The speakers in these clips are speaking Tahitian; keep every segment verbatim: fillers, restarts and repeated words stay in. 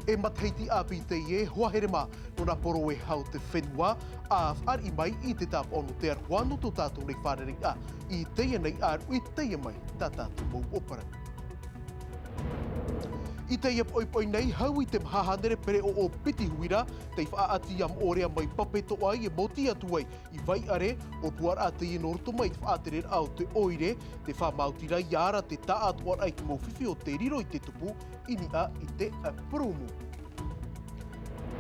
E matahiti ʻāpī teie, hoa here mā, nō nā poro e hau te fenua, ʻa fāriʻi mai i te tāpaʻo nō te aroha nō tō tātou nei fārereiraʻa, i teie nei ʻāruʻi teie mai tā tātou mau ʻōparau. I teie poʻipoʻi nei, hau i te maha hānere pereʻoʻo piti huira, tei faʻaʻati ia Moʻorea mai Papetoʻa e mōtī atu ai i Vaiʻare, ʻōpuaraʻa teie nō roto mai i te faʻatereraʻa o te ʻoire, te faʻamaoti ra ia ara te tāʻātoʻaraʻa i te mau fifi o te riro i te tupu, i niʻa i te, ā, purōmu.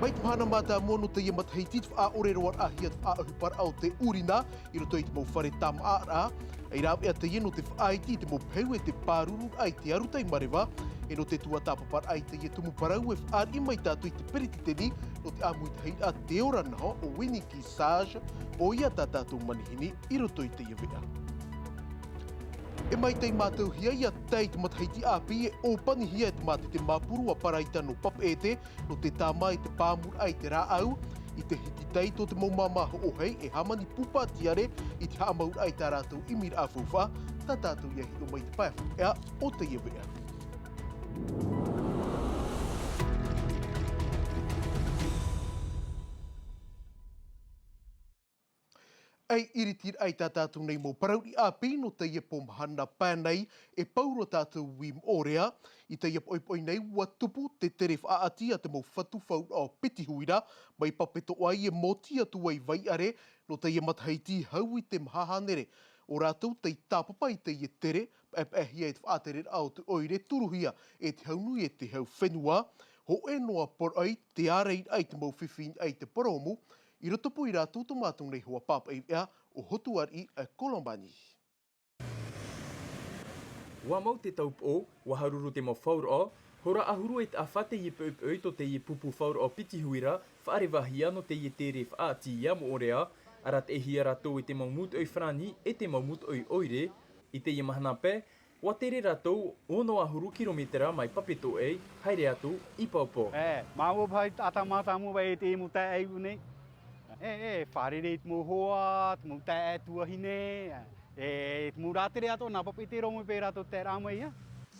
Mai te mahana mātāmua nō teie matahiti te faʻaʻore roa raʻa hia te faʻaʻohiparaʻa o te urina, i roto i te mau fare tāmāʻaraʻa, e rāveʻa teie nō te faʻaiti i te mau peu e te pārururaʻa i te aru tai mareva, e nō te tuatāpaparaʻa i teie tumu parau e fāriʻi mai tātou i te peretiteni nō te ʻāmuitahiraʻa Te Ora Noho, ʻo Winnie Sage, ʻoia tā tātou manihini i roto i teie veʻa. E maitaʻi mātauhia ia tae i te matahiti ʻāpī e ʻōpanihia e te mātete māpuru a Paraita nō Papeʻete, nō te tāmā i te pāmuraʻa i te rāʻau, i te hiti tai tō te mau māmā hoʻo hei e hāmani pūpā tiare i te haʻamauraʻa i tā rātou ʻimiraʻa faufaʻa, tā tātou ia hiʻo mai i te pae hopeʻa o teie veʻa. ʻAi iritiraʻa i tā tātou nei mau parau ʻāpī nō teie pō mahana pae nei, e pau roa tātou i Moʻorea. I teie poʻipoʻi nei, ʻua tupu te tere faʻaʻati a te mau fatu fauraʻo piti huira, mai Papetoʻa e mōtī atu ai Vaiʻare, nō teie matahiti hau i te maha hānere. ʻO rātou tei tāpapa i teie tere, paʻepaʻehia e te faʻatereraʻa o te ʻoire, turuhia e te hau nui e te hau fenua, hōʻē noa poroʻi te ārairaʻa i te mau fifi i te purōmu, i rotopū ia rātou tō mātou nei hoa pāpaʻi veʻa ʻo Hotuariʻi Kolomani. ʻUa mau te taupoʻo, ʻua haruru te mau fauraʻo, hora ʻahuru e taʻafa teie poʻipoʻi tō teie pupu fauraʻo piti huira, faʻarevahia nō teie tere faʻaʻati ia Moʻorea, arataʻihia rātou e te mau mūtoʻi farāni, e te mau mūtoʻi ʻoire. I teie mahana pae, ʻua tere rātou ono ʻahuru kirometera mai Papetoʻa, haere atu i Paopo. E, māua paʻi taʻata mātāmua paʻi e te mau taeaʻe nei. E, e, fārerei te mau hoa, te mau taeaʻe tuahine, e, te mau rātere atoʻa nā Papeʻete roa mai paʻi rātou taeraʻa mai ia.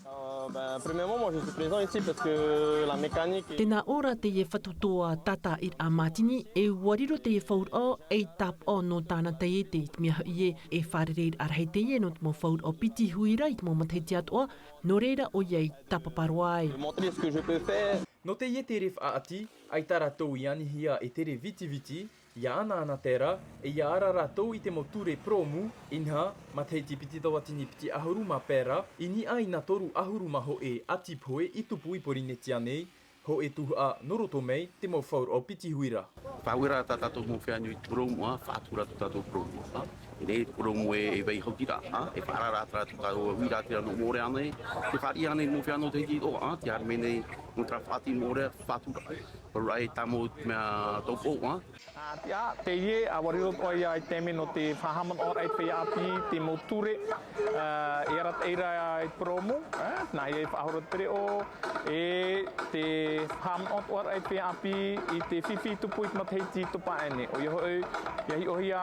Euh, ben, premièrement, moi, je suis présent ici parce que la mécanique est... Tēnā ʻō ra teie fatu toa tātāʻiraʻa mātini, e ʻua riro teie fauraʻo ei tāpaʻo nō tāna taiete, i te mea hoʻi ē, e fārereiraʻa rahi teie nō te mau fauraʻo piti huira i te mau matahiti atoʻa, nō reira ʻoia i tāpapa roa ai. Je vais montrer ce que je peux faire. Nō teie tere faʻaʻati, ʻaita rātou i anihia e tere vitiviti, ʻia ʻanaʻana terā, e ʻia ara rātou i te mau ture purōmu, inaha, matahiti piti tauatini piti ʻahuru mā pae ra, i niʻa i nā toru ʻahuru mā hōʻē ʻati pohe i tupu i Pōrīnetia nei, hōʻē tuhaʻa nō roto mai te mau fauraʻo piti huira. Faʻaue ra tā tātou mau feiā nui i te purōmu, ā, faʻatura tō tātou purōmu, ā. E nehenehe te purōmu e, e vai hau atu ra, ā, e faʻaara atu ra tō tātou uiraʻatira nō Moʻorea nei, tē fāriʻi nei mau feiā nō Tahiti atoʻa, ā, tē haere mai nei nō terā faʻaʻati Moʻorea, faʻatura. Parau ra e tāmau te mea taupoʻo, ā. Ā, te, ā, teie, ā, ʻua riro atoʻa ia i te taime nō te faʻahaʻamanaʻoraʻa i te feiā ʻāpī, te mau ture, ā, e arataʻi ra i te purōmu, ā, nāhea e faʻahoro te pereʻoʻo, e te faʻahaʻamanaʻoraʻa i te feiā ʻāpī i te fifi i tupu i te matahiti i topa aʻe nei. ʻOia hoʻi, ʻia hiʻohia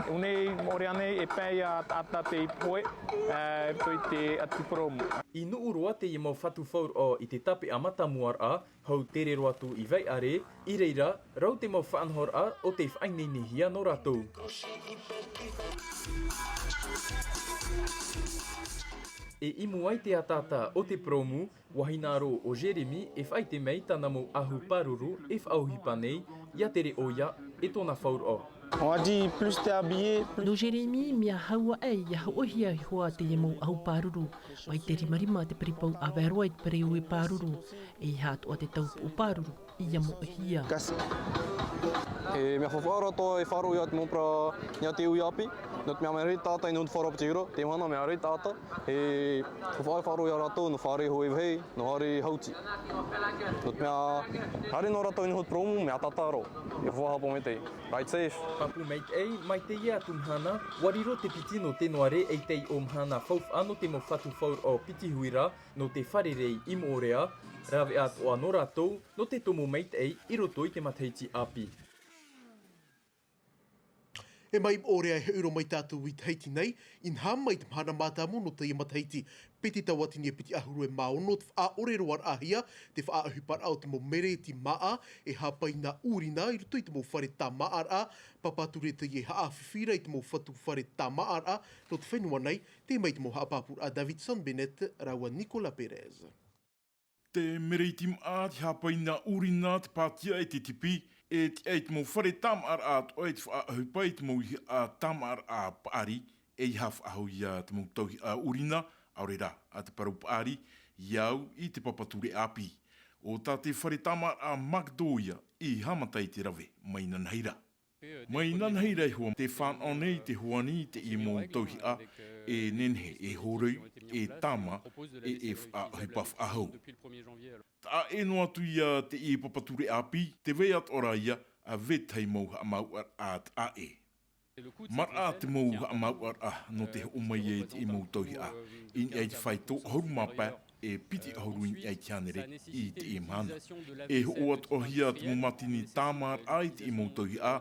ʻō nei Moʻorea nei, e pae ia taʻata tei pohe, ā, i roto i te ʻati purōmu. I nuʻu roa teie mau fatu fauraʻo i te tāpeʻa mātāmua ra, hau tere roa atu i Vaiʻare, i reira, rau te mau faʻanahoraʻa o tei faʻaineinehia nō rātou. E imu ai te ataata o te purōmu, ʻua hinaʻaro ʻo Jérémy e faʻaʻite mai tāna mau ʻahu pāruru e faʻaʻohipa nei, ʻia tere ʻoia e tōna fauraʻo. On a dit plus t'es habillé, plus... Nō Jérémy, mea hau aʻe ʻia hoʻohia i te hoa teie mau ʻahu pāruru. Mai te rimarima te paripau ʻāvae roa i te pereʻoʻo pāruru, ʻeiaha atoʻa te taupoʻo pāruru ʻia moʻehia. Kas-, e mea faufaʻa roa atoʻa e faʻaroʻo ia te mau parau i niʻa i te uʻi ʻāpī, nō te mea mea rave taʻata i niʻa i te faʻaroʻo piti huira, teie mahana mea rave taʻata, e faufaʻa e faʻaroʻo ia rātou nō fārerei hōʻē vāhi, nō fārerei hauti. Nō te mea, haere noa rātou i niʻa i te purōmu, mea ataata roa. E faufaʻa haʻapaʻo maitaʻi. Ride safe. Pāpū maitaʻi, mai teie atu mahana, ʻua riro te piti nō Tēnuare ei taiʻo mahana faufaʻa nō te mau fatu fauraʻo piti huira, nō te fārerei i Moʻorea, rāveʻa atoʻa nō rātou, nō te tomo maitaʻi i roto i te matahiti ʻāpī. E mai ʻore ai hoʻi roa mai tātou i Tahiti nei, inaha mai te mahana mātāmua nō teie matahiti piti tauatini e piti ʻahuru e mā ono te faʻaʻore roa raʻahia te faʻaʻohiparaʻa o te mau mereti māʻa e hāpai nā ʻūrina i roto i te mau fare tāmāʻaraʻa, papa ture teie e haʻafifi ra i te mau fatu fare tāmāʻaraʻa nō te fenua nei, tei mai te mau haʻapāpūraʻa Davidson Bennett rāua Nicolas Perez. Te mereti māʻa, te hāpai nā ʻūrina, te pātia e te tipi, e tiʻa i te mau fare tāmāʻaraʻa atoʻa i te faʻaʻohipa i te mau ihaʻa tāmāʻaraʻa paʻari, e ʻeiaha faʻahou ia te mau tauihaʻa ʻūrina, ʻaore rā, a te parau paʻari, i au i te papa ture ʻāpī. ʻO tā te fare tāmāʻaraʻa McDo ia i haʻamata i te rave, mai nanahi ra. Mai nanahi ra iho te fānaʻo nei te hoani i teie mau tauihaʻa, e nehenehe e hōroi, e tāmā, e e faʻaʻohipa faʻahou. Taʻa ʻē noa atu ia teie papa ture ʻāpī, tē vai atoʻa ra ia, a vetahi mau haʻamāuʻaraʻa taʻa ʻē. Maraʻa te mau haʻamāuʻaraʻa nō te hoʻo mai ai teie mau tauihaʻa, i niʻa i te faito ʻahuru mā pae, e piti ʻahuru i niʻa i te hānere i teie mahana. E hoʻo atoʻahia te mau mātini tāmāʻaraʻa i teie mau tauihaʻa,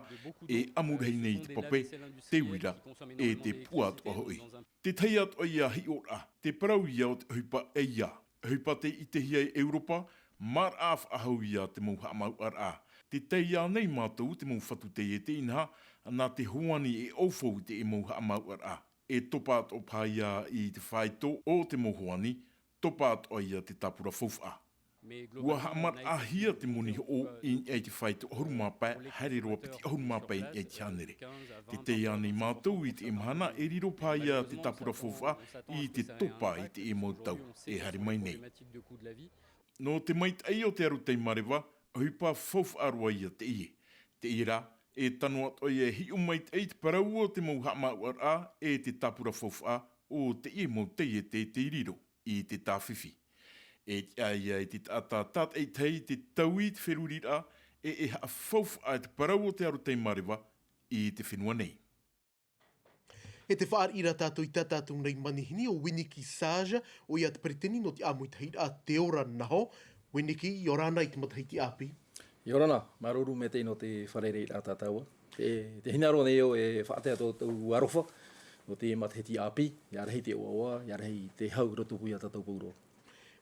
e ʻamu rahi nei i te pape, te uira, e te puʻa atoʻa hoʻi. Te tahi atoʻa ia hiʻoraʻa, te parau ia o te ʻohipa ʻeiā, ʻohipa tei ʻitehia i ʻEuropa, maraʻa faʻahou ia te mau haʻamāuʻaraʻa. Tē taiā nei mātou te mau fatu taiete inaha, nā te hoani e ʻaufau i teie mau haʻamāuʻaraʻa. E topa atoʻa paha ia i te faito o te mau hoani, topa atoʻa ia te tāpura faufaʻa. Ua haʻamaraʻahia te moni hoʻo i niʻa i te faito ʻahuru mā pae, haere roa piti ʻahuru mā pae i niʻa i te hānere. Tē taiā nei mātou i teie mahana e riro paha ia te tāpura faufaʻa i te topa i teie mau tau e haere mai nei. Nō te maitaʻi o te arotaimareva, ʻohipa faufaʻa roa ia teie. Teie rā, e tano atoʻa ia e hiʻo maitaʻi te parau o te mau haʻamāuʻaraʻa e te tāpura faufaʻa o teie mau taiete tei riro i te tāfifi. E tiʻa ia i te taʻata tātaʻitahi te taui i te feruriraʻa, e e haʻafaufaʻa i te parau o te arotaimareva i te fenua nei. E te fāriʻi ra tātou i tā tātou nei manihini ʻo Winiki Sage, ʻoia te peretiteni nō te ʻāmuitahiraʻa Te Ora Naho. Winiki, ʻia ora na i te matahiti ʻāpī. ʻIa ora na, māuruuru maitaʻi nō te fārereiraʻa tā tāua. Te, te hinaʻaro nei au e faʻatae tō tātou aroha, nō te matahiti ʻāpī, ʻia rahi te ʻoaʻoa, ʻia rahi te hau i rotopū ia tātou pauroa.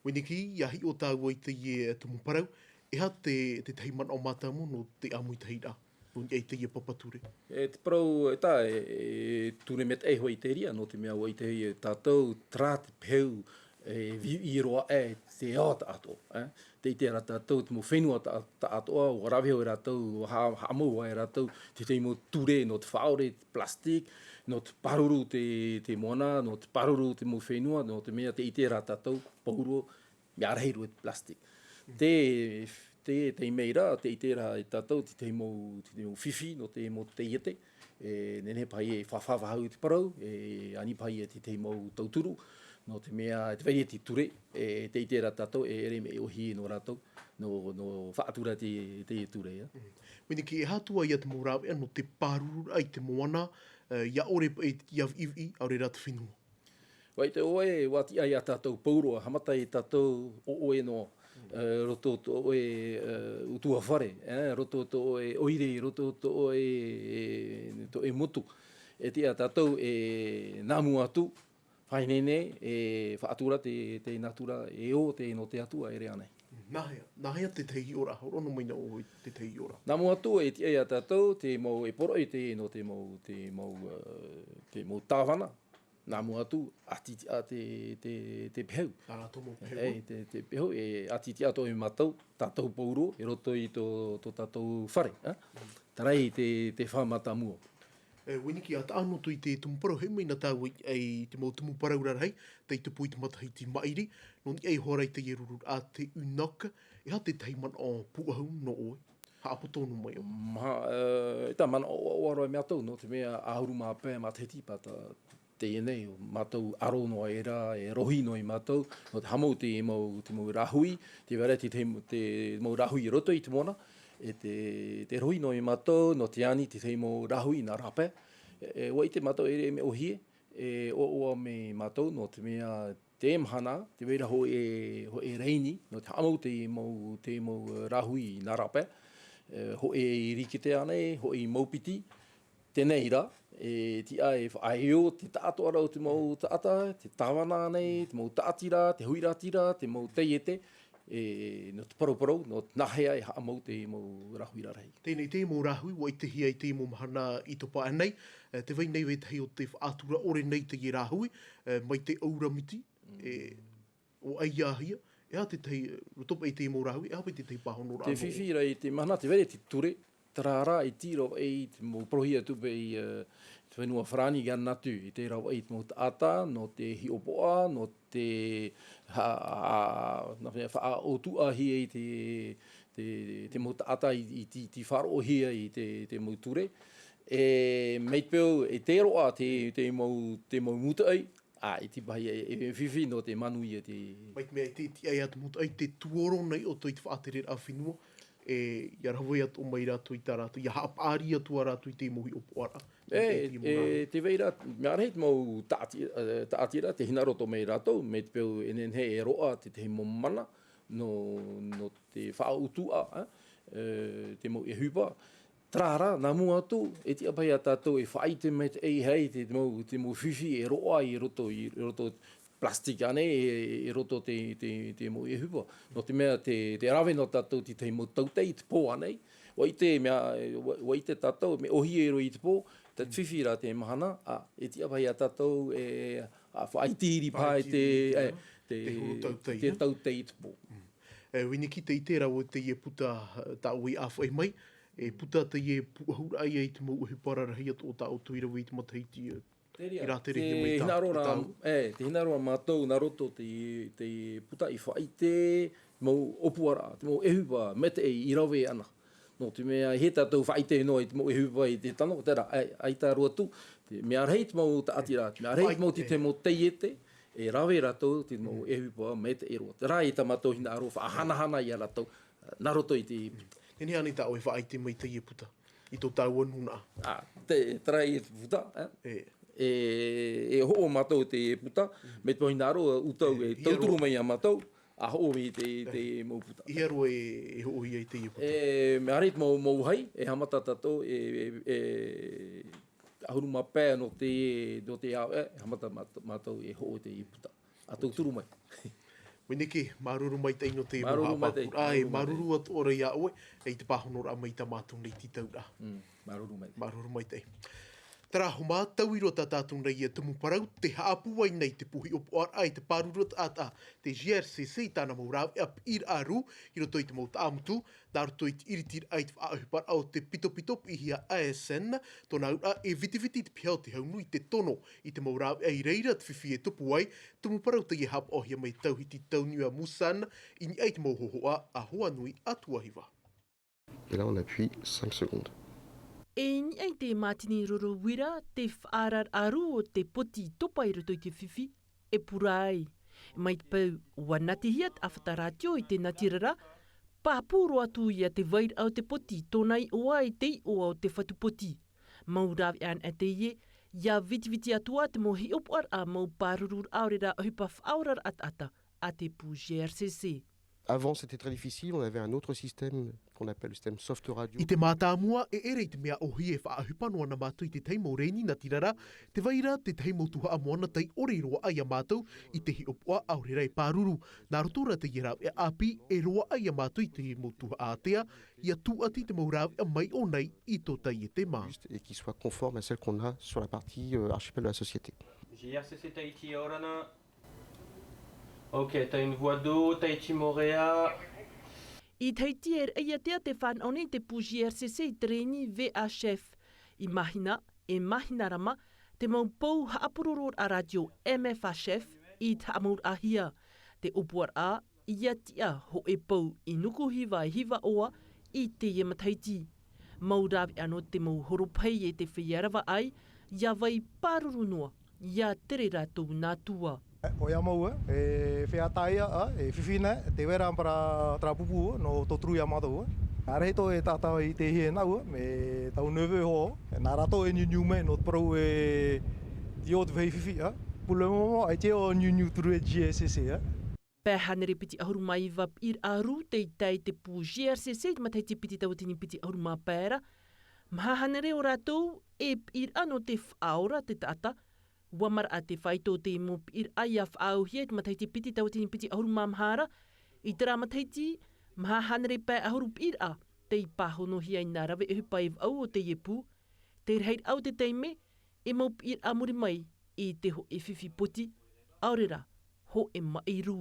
Winiki, ʻia hiʻo tāua i teie tumu parau, e aha te, te tahi manaʻo mātāmua nō te ʻāmuitahiraʻa, nō niʻa i teie papa ture? E te parau, e tā, e, e ture maitaʻi hoʻi te reira, nō te mea ʻua ʻitehia e tātou, terā te peu, e, viʻiviʻi roa aʻe te ao taʻatoʻa, e. Tē ʻite ra tātou te mau fenua taʻa-, taʻatoʻa, ʻua rave hoʻi rātou, ʻua ha-, haʻamau ai rātou, te tahi mau ture nō te faʻaʻore, te plastic, nō te pāruru te, te moana, nō te pāruru te mau fenua, nō te mea tē ʻite ra tātou, pauroa, mea rahi roa te plastic. Te, te, te mea ra, tē ʻite ra e tātou, te tahi mau, te tahi mau fifi, nō te mau taiete, e, nehenehe paha e faʻafaʻahou i te parau, e, ani paha e te tahi mau tauturu, nō te mea, te variety ture, e, tē ʻite ra tātou, e, ʻere mea ʻōhie nō rātou, nō, nō faʻatura te, te ture, ia. Winiki, e aha atu ā ia te mau rāveʻa nō te pārururaʻa i te moana, e, ʻia ʻore, e, ʻia viʻiviʻi, ʻaore rā te fenua? ʻUa ʻite ʻoe, ʻua tiʻa ia tātou pauroa, haʻamata ia tātou ʻo ʻoe noa, e, roto tō ʻoe, e, ʻutuāfare, e, roto tō ʻoe ʻoire, roto tō ʻoe, e, tō ʻoe motu. E tiʻa tātou e nā mua atu, faʻaineine, e faʻatura te, te natura, e ʻo te, nō te Atua, e ʻere ānei. Nā hea, nā hea te tahi hiʻoraʻa, hōroʻa noa mai na ʻoe te tahi hiʻoraʻa. Nā mua atu, e tiʻa ia tātou, te mau, e poroʻi te, nō te mau, te mau, e, te mau tāvana. Nā mua atu, ʻati tiʻa te, te, te pehu. Nā rātou mau pehu. E, te, te pehu, e ʻati tiʻa atoʻa ia mātou, tātou pauroa, i roto i tō, tō tātou fare, e? Terā te, te fā mātāmua. E, Winiki, ʻa taʻa noa atu i te tumu parau, e mai na tāua i, i te mau tumu parau rarahi, tei tupu i te matahiti maʻiri, nō niʻa iho ā i teie rururaʻa te UNOC, e aha te tahi manaʻo pūʻohu nō ʻoe? Haʻapoto noa mai ʻoe. Maha, e, e tā manaʻo ʻoaʻoa roa ia mātou, nō te mea ʻahuru mā pae matahiti paʻi tā teie nei, mātou ʻaro noa ʻē ra, e rohi noa ia mātou, nō te haʻamau te mau, te mau rāhui, tē vai ra te, te, te mau rāhui i roto i te moana, e tē, tē rohi noa ia mātou, nō te ani te, te mau rāhui nā rāpae, e, e, ʻua ʻite mātou e ʻere mea ʻōhie, e ʻoaʻoa mai mātou, nō te mea te mahana, tē vai ra hōʻē, hōʻē raini, nō te haʻamau te mau, te mau rāhui nā rāpae, e, hōʻē i Rikiteaʻa nei, hōʻē i Maupiti, Tēnei rā, e tiʻa e faʻaeo te taʻatoʻaraʻa o te mau taʻata, te tāvana nei, te mau taʻatira, te huiratira, te mau taiete, e, nō te paraparau, nō te nāhea e haʻamau te mau rāhui rarahi. Tēnei te mau rāhui, ʻua ʻitehia i te mau mahana i topa nei, e, tē vai nei vetahi o te faʻatura ʻore nei te rāhui, e, mai te ʻaura miti, e, ʻo ʻaiāhia, e aha tētahi, roto paʻi i te mau rāhui, e aha paʻi tētahi pāhonoraʻa? Te fifi rā i te mahana, tē vai ra te ture, terā rā, e tīrava i te mau parauhia atu paʻi, e, te fenua Farāni, garde nature, i te ravaʻi i te mau taʻata, nō te hiʻopoʻa, nō te ha-, ha-, nā fea faʻaʻotuʻahia i te, te, te mau taʻata i, i te, te faʻaroʻohia i te, te mau ture. E, mai te peu, e te roa, te, te mau, te mau mūtoʻi, ā, e tīpaʻi ia, e, e fifi nō te manuia te. Mai te mea, e te, te, ai atu mūtoʻi, te tuoro nei ʻoutou i te faʻatereraʻa fenua, e, ʻia rave atu mai rātou i tā rātou, ʻia haʻapaʻari atu ā rātou i te mau hiʻopoʻaraʻa. E, e, tē vai ra, mea rahi te mau taʻati-, e, taʻatira, tē hinaʻaro atoʻa mai rātou, mai te peu e nehenehe e roaʻa te, te mau mana, nō, nō te faʻaʻotuʻa, e, e, te mau ʻohipa. Terā rā, nā mua atu, e tiʻa paʻi ia tātou e faʻaʻite mai te, e, hai te, te mau, te mau fifi e roaʻa i roto, i roto plastic ānei, e, e roto te, te, te mau ʻohipa. Nō te mea te, te rave nō tātou te tahi mau tautai i te pō ānei. ʻUa ʻite mea, ʻua, ʻua ʻite tātou, mea ʻōhie e roa i te pō, te fifi rā te mahana, ā, e tiʻa paʻi ia tātou e, ā, faʻaitiri paʻi te, faʻaitiri, e, te, te huru tautai, te e? Tautai i te pō. Mm. E, Winiki, tē ʻite ra vau teie puta, e, tā ʻoe i ʻāfaʻi mai, e puta teie pūʻohuraʻa ia i te mau ʻohipa rarahi atoʻa tā ʻoutou i rave i te matahiti, e, Te reira, i rātere te mai tā hinaʻaro rā, tātou. E, te hinaʻaro rā mātou nā roto te, te puta i faʻaʻite mau ʻōpuaraʻa, te mau ʻohipa maitaʻi i rave ana. Nō te mea, ʻeiaha tātou faʻaʻite noa i te mau ʻohipa i te tano, terā, ʻaita, ʻaita roa atu, te mea rahi te mau taʻatira, te mea rahi te mau, te, te mau taiete, e rave rātou te mau ʻohipa maitaʻi roa. Terā ia tā mātou hinaʻaro faʻahanahana ia rātou, nā roto i te puta. Teie nei tā ʻoe faʻaʻite mai teie puta i tō tāua nūnaʻa. Ā, te, terā ia te puta, e? E. E, e hoʻo mātou te puta, mai te hinaʻaro, ʻoutou e, e tauturu mai ia mātou, ʻa hoʻo i te, e, te mau puta. ʻIa roa e, e hoʻo ia i teie puta. E, mea rahi te mau, mau vāhi, e haʻamata tātou, e, e, e, ʻahuru mā pae nō te, nō te ao, e, haʻamata māt-, mātou e hoʻo i te puta. ʻA tauturu mai. Winiki, māuruuru maitaʻi nō te mau haʻapāpūraʻa, e māuruuru atoʻa ra ia ʻoe, e i te pāhonoraʻa mai tā mātou nei tītauraʻa. Mm, māuruuru maitaʻi. Māuruuru maitaʻi. Terā, ʻo mātou i roto tā tātou nei e tumu parau, tē haʻapūai nei te pū hiʻopoʻaraʻa e te pāruru taʻata, te G R C C, i tāna mau rāveʻa piʻiraʻa rū, i roto i te mau taʻamotu, nā roto i te ʻiritiraʻa i te faʻaʻohiparaʻa o te pitopito piʻihia A S N, tōna auraʻa e vitiviti i te piha o te hau nui te tono i te mau rāveʻa i reira te fifi e tupu ai, tumu parau teie e haʻapaʻohia mai Tauhiti Tauniua Musan, i niʻa i te mau hōhoʻa a Hoanui a Tuahiva. Et là, on appuie cinq secondes. E i niʻa i te mātini roro uira, te faʻaararaʻa rū o te poti topa i roto i te fifi, e pura ai. Mai te peu, ʻua natihia te ʻāfata rātio i te natirara, pāpū roa atu ia te vairaʻa o te poti, tōna iʻoa i te iʻoa o te fatu poti. Mau rāveʻa anaʻe teie, ʻia vitiviti atu ā te mau hiʻopoʻaraʻa, mau pārururaʻa, ʻaore rā ʻohipa faʻaoraraʻa taʻata a te pū G R C C. Avant, c'était très difficile, on avait un autre système qu'on appelle le système soft radio. I te mātāmua, e ʻere i te mea ʻōhie e faʻaʻohipa noa na mātou i te tahi mau rēni natirara, tē vai ra te tahi mau tuhaʻa moana taiʻore i roaʻa ia mātou i te hiʻopoʻa ʻaore rā e pāruru. Nā roto rā teie rāveʻa ʻāpī, e roaʻa ia mātou i te mau tuhaʻa ātea, ʻia tūʻati te mau rāveʻa mai ʻō nei i tō taiete mā. Juste et qui soit conforme à celle qu'on a sur la partie, euh, archipel de la société. G R C C Tahiti, ʻia ora na. Ok, Tainui Vuadu, Tahiti Morea. I Tahiti e raʻiātea te fānaʻo nei te pū G R C C i te rēni V H F. I Mahina, e Mahinarama, te mau pou haʻapurororaʻa rātio M F H F, i te haʻamauraʻahia. Te ʻōpuaraʻa, ʻia tiʻa hōʻē pou i nuku hiva e hiva ʻoa i teie matahiti. Mau rāveʻa nō te mau horopahi e te feiā ravaʻai, ʻia vai pāruru noa, ʻia tere rātou nā tua. ʻOia mau, e, e feiā tāʻia, ā, e fifi nei, tē vai ra parau terā pupu, nō tauturu ia mātou, ā. ʻArehi tō e taʻata i te hē nāʻu, mea tau neveu hoʻi, nā rātou e niuniu mai, nō te parau e, i ō te vāhi fifi, ā. Pour le moment, ʻaita e niuniu atu ra e G R C C, ā. Pae hānere piti ʻahuru mā iva piʻiraʻa rū tei tae i te pū G R C C i te matahiti piti tauatini piti ʻahuru mā pae ra. Maha hānere o rātou e piʻiraʻa nō te faʻaora te taʻata. Ua maraʻa te faito o te mau piʻiraʻa ia faʻaauhia i te matahiti piti tauatini piti ʻahuru mā maha ra. I terā matahiti, maha hānere pae ʻahuru piʻiraʻa tei pāhonohia i nā rave ʻohipa e vaʻu o teie pū. Te rahiraʻa o te taime, e mau piʻiraʻa muri mai i te hoʻe fifi poti, ʻaore rā, hoʻe maʻi rū.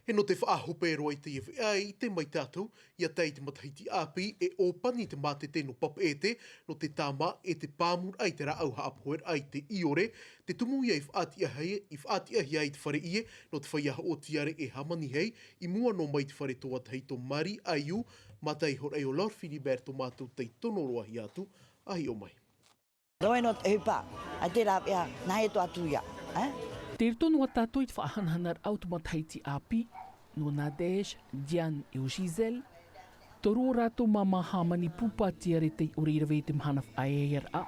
E nō te faʻahope roa i teie veʻa e ʻite mai tātou, ia tae i te matahiti ʻāpī e ʻōpani te mātete nō Papeʻete, nō te tāmā e te pāmuraʻa i te rāʻau haʻapoheraʻa i te ʻiore, te tumu ia i faʻatiʻahia, i faʻatiʻahia i te fare ʻie, nō te feiā hoʻo tiare e hāmani hei, i mua noa mai i te fare tuatahi tō Marie Aiu, mā te ihoraʻa o Laure Philibert tō mātou tei tono roa hia atu, a hiʻo mai. Roe nō te ʻohipa, a te rāveʻa, nā e toa atu ia, eh? Tei roto noa tātou i te faʻahanahanaraʻa o te matahiti ʻāpī, nō Nadège, Diane e ʻo Gisèle, toru o rātou māmā hāmani pū pātiare tei ʻore i rave i te mahana faʻaeaearaʻa.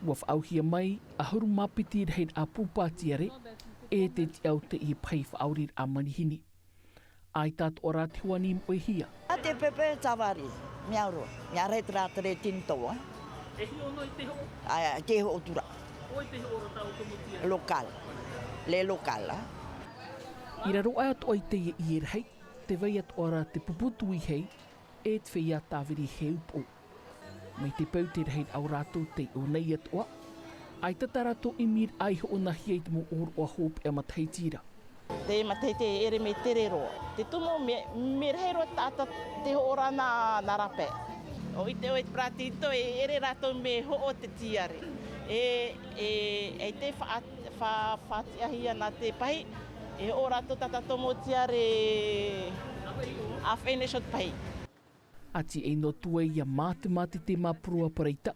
Ua faʻaauhia mai, ʻahuru mā piti rahiraʻa pū pātiare, e te tiʻa o teie pahi faʻaʻoriraʻa manihini. ʻAita atoʻa rā te hoani i moʻehia. A te pepe, tavari, mea oro, mea rā te rā tere tini tau, a? E hiʻo noa i te hoʻo? A, te hoʻo tura. ʻOi te hoʻo rā tāʻu tomotia? Local. Le local, a? I raro aʻe atoʻa i teie ʻie rahi, tē vai atoʻa ra te pupu tuihei, e te feiā tāviri heupoʻo. Mai te peu te rahiraʻa o rātou tei ʻō nei atoʻa, ʻaita tā rātou ʻimiraʻa i hoʻonahia i te mau ʻōroʻa hopeʻa matahiti ra. Te matahiti e ʻere mea tere roa. Te tumu mea, mea rahi roa taʻata te hoʻo ra nā, nā rāpae. ʻO ʻite ʻoe te parau tito, e ʻere rātou mea hoʻo te tiare. E, e, e te faʻa-, faʻa-, faʻatiʻahia nā te pahi, e hoʻo rātou taʻata tomo tiare a finish o te pahi. ʻAti e noa atu ai ia mātemate te māporo a Paraita.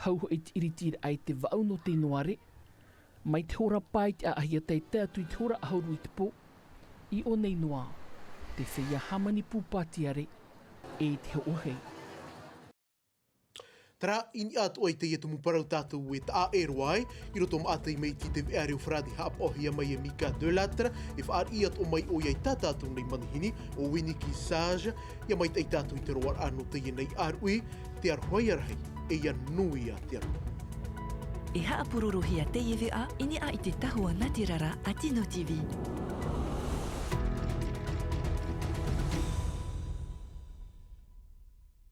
Hau hoʻi te ʻiritiraʻa i te vaʻu nō te noare. Mai te hora pae i te ʻāʻahi a tae atu i te hora ʻahuru i te pō. I ʻō nei noa, te feiā hāmani pū pātiare, e te hoʻo hei. Terā, i niʻa atu ai teie tumu parau tātou e taʻa ʻē roa ai, i roto maʻa teie mai i te veʻa reo farāni haʻapaʻohia mai e Mika Delattre, e fāriʻi atu mai ʻoia i tā tātou nei manihini, ʻo Winiki Sage, ia maitaʻi tātou i te roaraʻa nō teie nei ʻāruʻi, te aroha ia rahi, e ia nui ā te aroha. E haʻapurorohia teie veʻa, i niʻa i te tahua nā te rara a Tino TV.